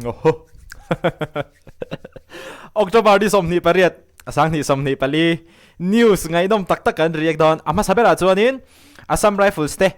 Oho. October ni 28, 2024 news ngaihnawm tak tak kan react dawn. A hmasa berah chuanin Assam Rifles te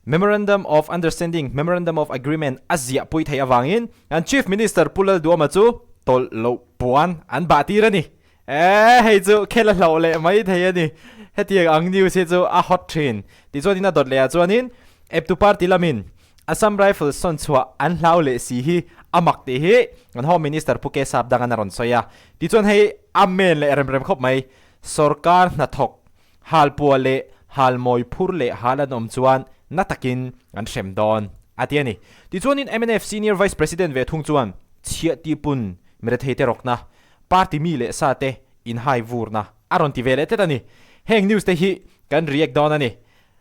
Memorandum of Understanding, Memorandum of Agreement a ziah pui theih avangin kan Chief Minister Pu Lalduama chu tawlh loh puan an bah tir a ni. Eeh hei chu khel a hlauh leh mai thei a ni. Hetiang ang news hi chu a hot thin. Tichuanin a dawt leh ah chuanin eptu party lamin Assam Rifles sawn chhuah an hlau leh si hi a mak tih hi kan Home Minister Pu K Sapdangan a rawn sawi a. Tichuan hei a men leh rem rem khawp mai. Sorkar hnathawk halpuah leh halmawi phur leh hal an awm chuan na takin an hrem dawn a ti a ni. Tichuanin mnf Senior Vice President ve thung chuan chhiah tihpun miretheite rawkna Party mi leh sa te inhai vurna a rawn ti ve leh tlat a ni. Heng news te hi kan react dawn a ni.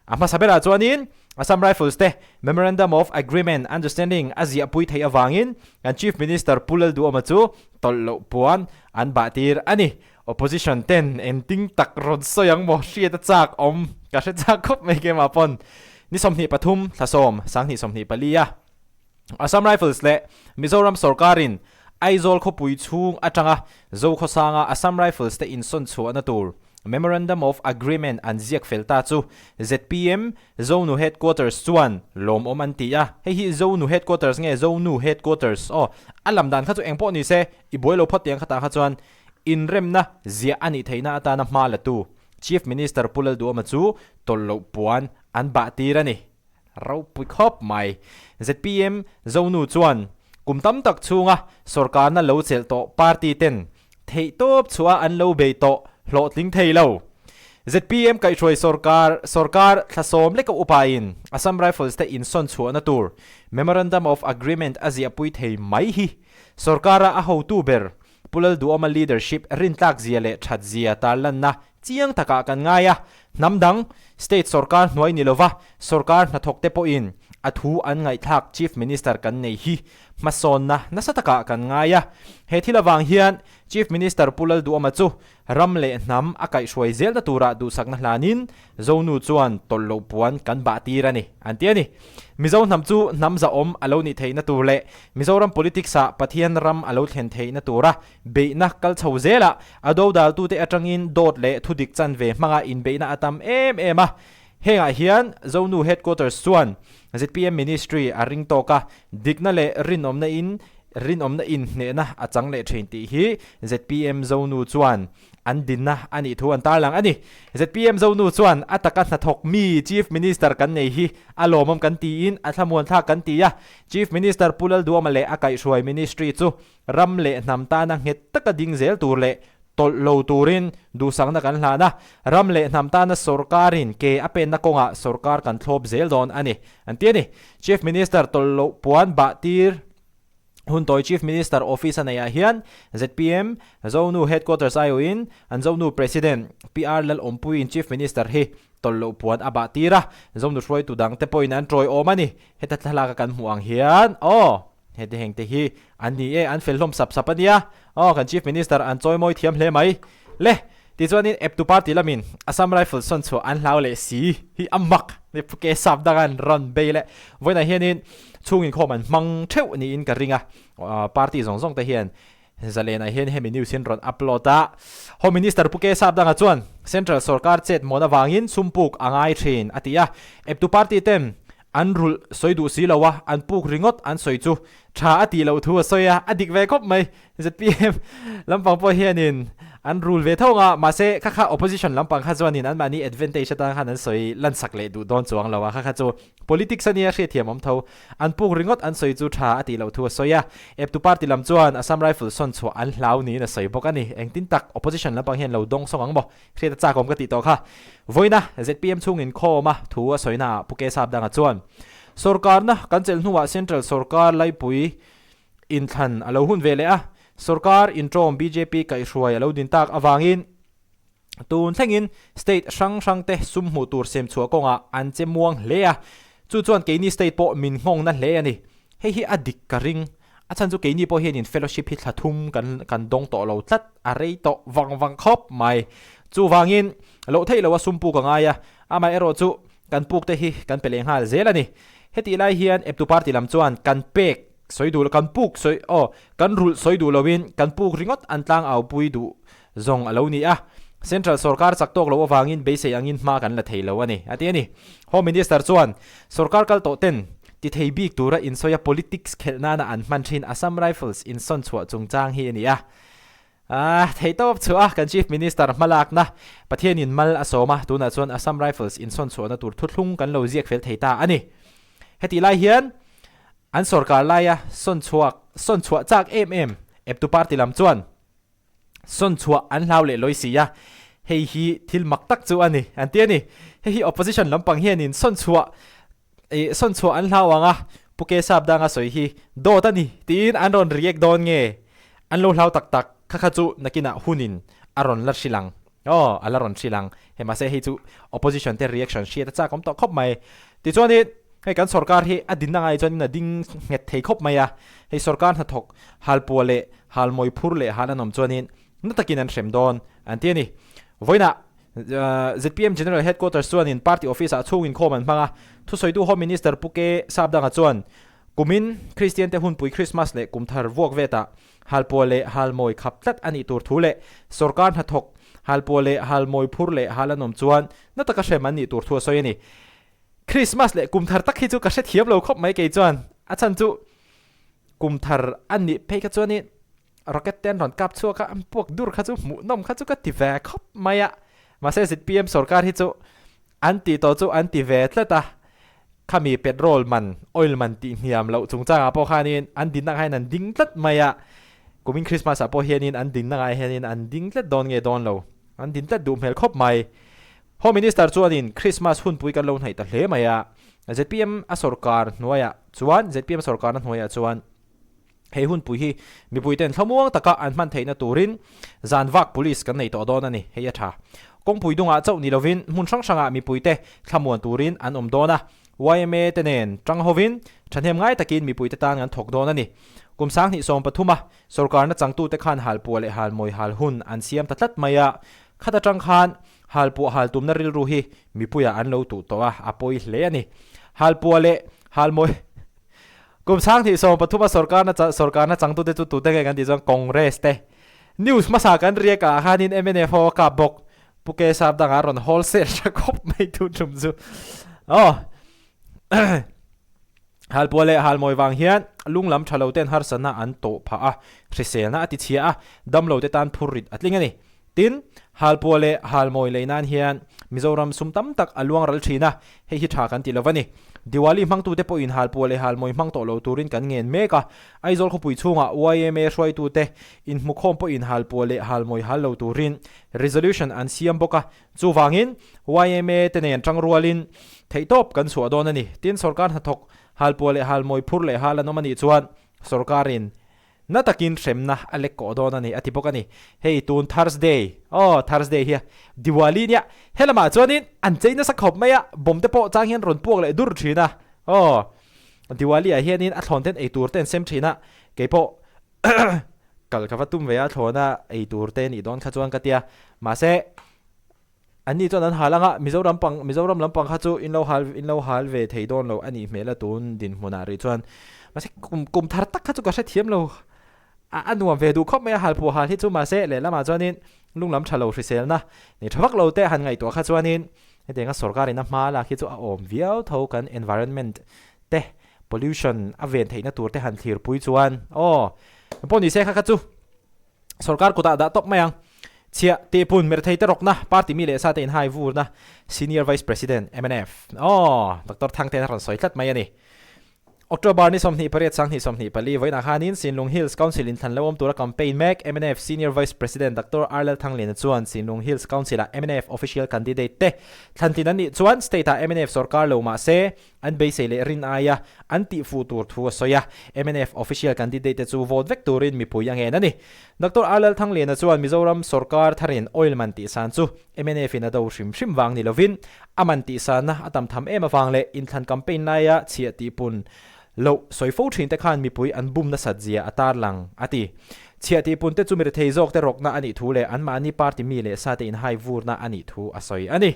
A hmasa berah chuanin Assam Rifles te Memorandum of Agreement Understanding a ziahpui theih avangin kan Chief Minister Pu Lalduhawma chu tawlh loh puan an bah tir a ni. Opposition ten engtin tak rawn sawi ang maw hriat a chak awm ka hre chak khawp mai keimah pawn. Ni 23 thlasawm 2024 a. Assam Rifles leh Mizoram sawrkarin Aizawl khawpui chhung atanga Zokhawsanga Assam Rifles te insawn chhuahna tur Memorandum of Agreement an ziak fel ta chu zpm Zonu Headquarters chuan lawmawm an ti a. Hei hi Zonu Headquarters nge Zonu Headquarters? Aw, a lam dan kha chu eng pawh ni se, i buai lo phawt tiang khatah kha chuan inremna ziah a nih theihna atana hma latu Chief Minister Pu Lalduhawma chu tawlh loh puan an bah tir a ni. Ropui khawp mai. Zpm Zonu chuan kum tam tak chhunga sawrkarna lo chelh tawh party ten theihtawp chhuah an lo bei tawh hlawhtling thei lo. Zpm kaihhruai sawrkar sawrkar thlasawm leka upain Assam Rifles te insawn chhuahna tur Memorandum of Agreement a ziahpui thei mai hi sawrkara a hotu ber Pu Lalduhawma leadership rintlak zia leh that zia tarlanna chiang takah kan ngai a, hnam dang, state sawrkar hnuai ni lova sawrkar hnathawkte pawhin a thu an ngaihthlak Chief Minister kan nei hi hmasawnna nasa takah kan ngai a. He thil avang hian Chief Minister Pu Lalduhawma chu ram leh hnam a kaihhruai zelna turah duhsakna hlanin Zonu chuan tawlh loh puan kan bah tir a ni, an ti a ni. Mizo hnam chu hnam zahawm a lo nih theihna tur leh Mizoram politics-ah Pathian ram a lo thlen theihna tura beihna kal chho zelah a dodaltute atangin dawt leh thudik chanve hmanga inbeihna a tam em em a. Hengah hian Zonu Headquarters chuan zpm Ministry a ring tawk a, dikna leh rinawmna in rinawmna inhnehna a chang leh thin tih hi zpm Zonu chuan An dinna a nih thu an tarlang a ni. Zpm Zonu chuan a taka hnathawk mi Chief Minister kan nei hi a lawmawm kan tiin a thlamuan thlak kan ti a. Chief Minister Pu Lalduama leh a kaihhruai Ministry chu ram leh hnam tana nghet taka ding zel tur leh tawlh lo turin duhsakna kan hlan a. Ram leh hnam tana sawrkarin ke a penna kawngah sawrkar kan thlawp zel dawn a ni, an ti a ni. Chief Minister tawlh loh puan bah tir. Hun tawi Chief Minister Office a neihah hian zpm Zonu Headquarters aiawhin an Zonu President PR Lalawmpuiin Chief Minister hi tawlh loh puan a bah tir a, Zonu hruaitu dangte pawhin an tawiawm a ni. Heta thlalak a kan hmuh ang hian aw heti hengte hi an ni e, an fel hlawm sap sap a nia. Aw kan Chief Minister an chawimawi thiam hle mai. Le! Tichuanin eptu party lamin Assam Rifles sawn chhuah an hlau leh si hi a mak ni phuke sap dangan rawn bei leh vawiinah hianin chhung inkhawm an hmang theuh niin ka ring a, party zawng zawng te hian zalenah hian hemi news hi an rawn upload a. Home Minister Pu K Sap danga chuan Central sorkar chet mawn avangin sum puk a ngai thin a ti a, eptu party ten an rulh sawi duh si lo a, an puk ringawt an sawi chu tha a tih loh thu a sawi a, a dik ve khawp mai. Zpm lampang pawh hianin an rule ve tho anga, mahse kha kha opposition lampang kha chuanin anmahni advantage atan khan an sawi lansak leh duh dawn chuang lo a, kha kha chu politics ania hriatthiam awm tho. An puk ringawt an sawi chu tha a tih loh thu a sawi a, eptu party lam chuan Assam Rifle sawn chhuah an hlau niin a sawi bawk a ni. Engtin tak opposition lampang hian lo dawng sawng ang maw? Hriat a chak awm ka tih tawh kha. Vawiina zpm chhungin khawma thu a sawinaah Pu Kesap danga chuan, Sawrkarna kan chelh hnuah Central sawrkar laipui Inthlan a lo hun ve leh a, sorkar intawm bjp kaihhruai a lo din tak avangin tun thlengin state hrang hrangte sum hmuh tur sem chhuah kawngah an che muang hle a, chu chuan keini state pawh min nghawngna hle a ni. Hei hi a dik ka ring, a chhan chu keini pawh hianin fellowship hi thla thum kan kan dawng tawh lo tlat, a rei tawh vang vang khawp mai. Chuvangin loh theih loha sum puk a ngai a, amaherawhchu kan puk te hi kan pe leh nghal zel a ni. Hetih lai hian eptu party lam chuan kan pek. Sawi duh lo, kan puk sawi, aw, kan rulh sawi duh loin kan puk ringawt an tlangaupui duh zawng a lo ni a. Central sorkar chak tawk loh avangin beisei angin hma kan la thei lo a ni, a ti a ni. Home Minister chuan sorkar kal tawh ten ti thei bik tura insawia politics khelh nana an hman thin Assam Rifles insawn chhuah chungchang hi a ni a. A thei tawp chhuah a, kan Chief Minister hmalakna Pathianin mal a sawm a, tunah chuan Assam Rifles insawn chhuahna tur thuthlung kan lo ziak fel thei ta a ni. Hetih lai hian An sorkar laia sawn chhuak sawn chhuah chak em em eptu party lam chuan sawn chhuah an hlau leh lawi si a, hei hi thil mak tak chu a ni an ti a ni. Hei hi opposition lampang hianin sawn chhuah ih sawn chhuah an hlau ang a, Pu Kesap danga sawi hi dawt a ni tiin an rawn react dawn nge an lo hlau tak tak kha kha chu nakinah hunin a rawn la hrilh ang. Aw a la rawn hrilh ang. Hei mahse hei chu opposition te reaction hriat a chak awm tawh khawp mai. Tichuanin hei kan sorkar hi a dinna ngai chuanin a ding nghet thei khawp mai a. Hei sorkar hnathawk halpuah leh halmawi phur leh hal an awm chuanin na takin an hrem dawn an ti a ni. Vawiinah zpm General Headquarters chuanin party office ah chhung inkhawm an hmang a. Thusawitu Home Minister Pu K Sapdanga chuan kumin Kristian te hunpui Christmas leh kumthar vuak vetah Halpuah leh halmawi khap tlat a nih tur thu leh sorkar hnathawk halpuah leh halmawi phur leh hal an awm chuan na taka hrem an nih tur thu a sawi a ni. Christmas leh kum thar tak hi chu ka hrethiam lo khawp mai kei chuan a chhan chu kum thar a nih phei kha chuanin rocket te an rawn kap chhuak a, an puak dur kha chu hmuhnawm kha chu ka ti ve khawp mai a, mahse zpm sorkar hi chu An tih tawh chu an ti ve tlat a, khami petrol man, oil man tih hniam loh chungchangah pawh khanin an dinna ngaiin an ding tlat mai a, kumin Christmas ah pawh hianin an dinna ngai hianin an ding tlat dawn nge dawn lo, an din tlat duh hmel khawp mai. Home Minister chuanin Christmas hunpui kan lo hnaih ta hle mai a, zpm a sorkar hnuaiah chuan, zpm sorkarna hnuaiah chuan, Hei hunpui hi mipuiten thlamuang taka an hman theihna turin zan vak police kan nei tawh dawn a ni, hei a tha. Kawngpui dungah chauh ni lovin hmun hrang hrangah mipuite thlamuan turin an awm dawn a, yma te nen tang hovin thahnem ngai takin mipuite tan kan thawk dawn a ni. Kum 2013 a sorkarna changtute khan halpuah leh halmawi hal hun an siam ta tlat mai a, khat atang khan halpuah hal tumna rilru hi mipuiah an lo tuh tawh a, a pawi hle a ni. Halpuah leh halmawi. Kum 2013 a sorkarna sorkarna changtute chu tute nge kan tih chuan Congress te. News hmasa kan riak ah khanin mnf ho a kap bawk. Pu Kesap dangah a rawn wholesale tha khawp mai tun tum chu. Aw. Halpuah leh halmawi vang hian lung lam tha lo ten harsatna an tawh phah a, hriselna a ti chhia a, damlo te tan phur rit a tling a ni. Tin, halpuah leh halmawi lei nan hian Mizoram sum tam tak a luang ral thin a, hei hi tha kan ti lo va ni. Diwali hmangtute pawhin halpuah leh halmawi hmang tawh lo turin kan ngen mek a, Aizawl khawpui chhungah yma hruaitute inhmukhawm pawhin halpuah leh halmawi hal lo turin resolution an siam bawk a, chuvangin yma te nen tangrualin theihtawp kan chhuah dawn a ni. Tin, sorkar hnathawk halpuah leh halmawi phur leh hal an awm a nih chuan sorkarin Na takin hremna a lek kawh dawn a ni a ti bawk a ni. Hei tun Thursday, aw Thursday hi Diwali nia, helamah chuanin an chei nasa khawp mai a, bomb te pawh chang hian rawn puak leh dur thin a, aw Diwali ah hianin a thlawn ten ei tur te an sem thin a, keipawh kal ka va tum ve a thlawn a ei tur te nih dawn kha chuan ka tia, mahse Anni chuan an hal anga Mizoram pang Mizoram lampang kha chu in lo hal in lo hal ve thei dawn lo a nih hmel a tun dinhmunah rih chuan mahse kum kum thar tak kha chu ka hrethiam lo a a nuam ve duh khawp mai a hal phuah hal hi chu mahse lehlamah chuanin lung lam tha lo hriselna nei tha vak lo te han ngaihtuah kha chuanin hetianga sorkar in a hma lak hi chu a awm viau tho kan environment te pollution a ven theihna tur te han thlirpui chuan aw pawh ni se kha kha chu Sorkar kutah dah tawp mai ang. Chhiah, Tihpun, Merthei te rawkna, Party mi leh sa te inhai vurna, Senior Vice President, mnf. Aw, Doctor Thangte'n a rawn sawi tlat mai a ni. October ni 28 2024 vawiinah khanin Sinlung Hills Council inthlan lo awm tura campaign mek mnf Senior Vice President Doctor R Lal Thangliana chuan Sinlung Hills Council-ah mnf Official Candidate te thlantlin an nih chuan State-ah mnf sorkar lo mah se An beisei leh rin aia an tihfuh tur thu a sawi a, mnf official candidate te chu vote vek turin mipui a ngen a ni. Doctor R Lalthangliana chuan Mizoram sorkar tharin oil man tihsan chu mnf in a do hrim hrim vang ni lovin a man tihsanna a tam tham em avang leh inthlan campaign laia chhiah tihpun loh sawi fo thin te khan mipui an bum nasat zia a tarlang a ti. Chhiah tihpun te chu mirethei zawk te rawkna a nih thu leh anmahni party mi leh sa te inhai vurna a nih thu a sawi a ni.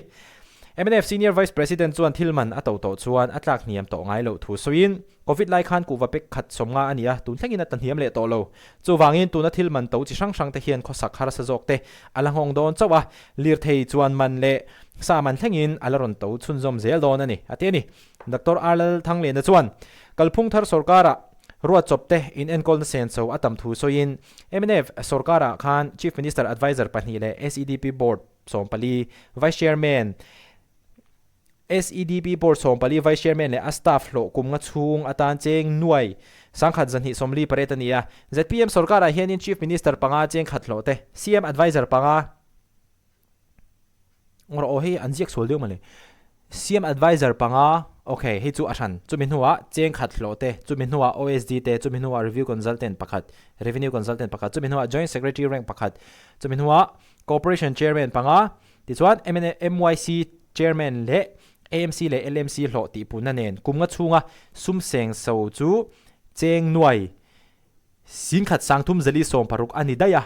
Mnf Senior Vice President chuan thil man a to tawh chuan a tlak hniam tawh ngai loh thu sawiin, Covid lai khan kuhva pek khat 50 a ni a, tun thlengin a tla hniam leh tawh lo. Chuvangin tuna thil man to chi hrang hrang te hian khawsak harsa zawk te a la nghawng dawn chauh a, lirthei chuan man leh sa man thlengin a la rawn to chhunzawm zel dawn a ni, a ti a ni. Doctor R Lalthangliana chuan kalphung thar sorkara ruat chawp te inenkawlna senso a tam thu sawiin mnf sorkarah khan Chief Minister Adviser pahnih leh SEDP Board 14 Vice Chairman SEDP Board 14 Vice Chairman leh a staff hlawh kum nga chhung atan cheng nuai 1248 a ni a. Zpm sorkarah hianin Chief Minister panga cheng khat hlawh te, CM Adviser panga, Ngawr aw hei an ziak sual deuh mawle. CM Adviser panga, ok hei chu a hran, chumi hnuah cheng khat hlawh te, chumi hnuah OSD te, chumi hnuah Review Consultant pakhat, Revenue Consultant pakhat, chumi hnuah Joint Secretary rank pakhat, chumi hnuah Corporation Chairman panga, tichuan MYC Chairman leh AMC leh LMC hlawh tihpunna nen kum nga chhunga sum seng so chu cheng nuai 1336 a ni daih a.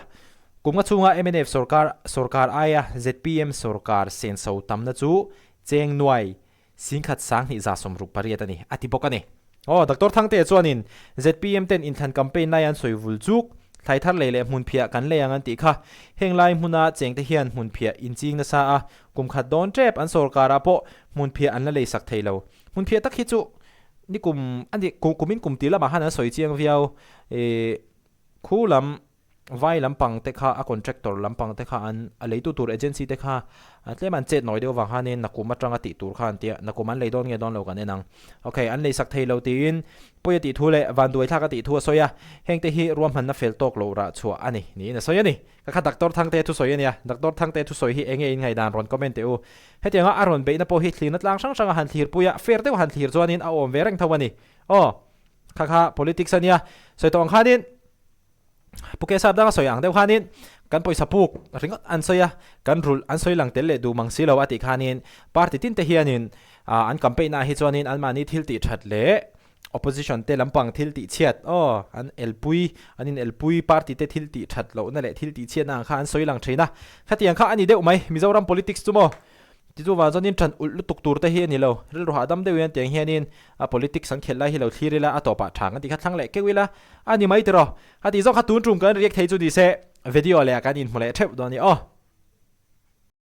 Kum nga chhunga mnf sorkar sorkar aia zpm sorkar senso tamna chu cheng nuai 1268 a ni, a ti bawk a ni. Aw, Doctor Thangtea chuanin zpm ten inthlan campaign lai an sawi vul chuk, thlai thar lei leh hmunphiah kan lei ang an tih kha. Heng lai hmuna chengte hian hmunphiah inching nasa a, kum khat dawn tep an sorkarah pawh hmunphiah an la lei sak thei lo. Hmunphiah tak hi chu ni kum a ni kumin kum tih lamah khan an sawi chiang viau ih khu lam vai lampang te kha a contractor lampang te kha an a leitu tur agency te kha tlem an chet nawi deuh avang khanin nakum atanga tih tur kha an tia nakum an lei dawn nge dawn lo kan en ang ok an lei sak thei lo tiin pawi a tih thu leh vanduai thlak a tih thu a sawi a heng te hi ruahmanna fel tawk loh rah chhuah a ni niin a sawi a ni ka kha doctor Thangte thusawi a nia doctor Thangte thusawi hi enge in ngaihdan rawn comment teh u Hetianga a rawn beihna pawh hi thlirna tlang hrang hranga han thlir pui a, fair deuh han thlir chuanin a awm ve reng tho a ni. Aw, kha kha politics a nia. Sawi tawh ang khanin, Pu Kesap danga sawi ang deuh khanin kan pawisa puk ringawt an sawi a, kan rulh an sawi lang tel leh duh mang si lo a tih khanin party tinte hianin an campaign ah hi chuanin anmahni thil tih that leh Opposition te lampang thil tih chhiat aw an elpui an in elpui party te thil tih that lohna leh thil tih chhiatna ang kha an sawi lang thin a, khatiang kha a ni deuh mai Mizoram politics chu maw ti chu vang chuanin ṭan ulh lutuk tur te hi a ni lo, rilru hahdam deuh hian tiang hianin a politics an khelh lai hi lo thlir ila a tawpah ṭha kan ti kha thlang leh keuh ila a ni mai tiraw, a tih zawk kha tun ṭum kan react thei chu ni se video leh ah kan inhmu leh ṭheuh dawn a ni aw.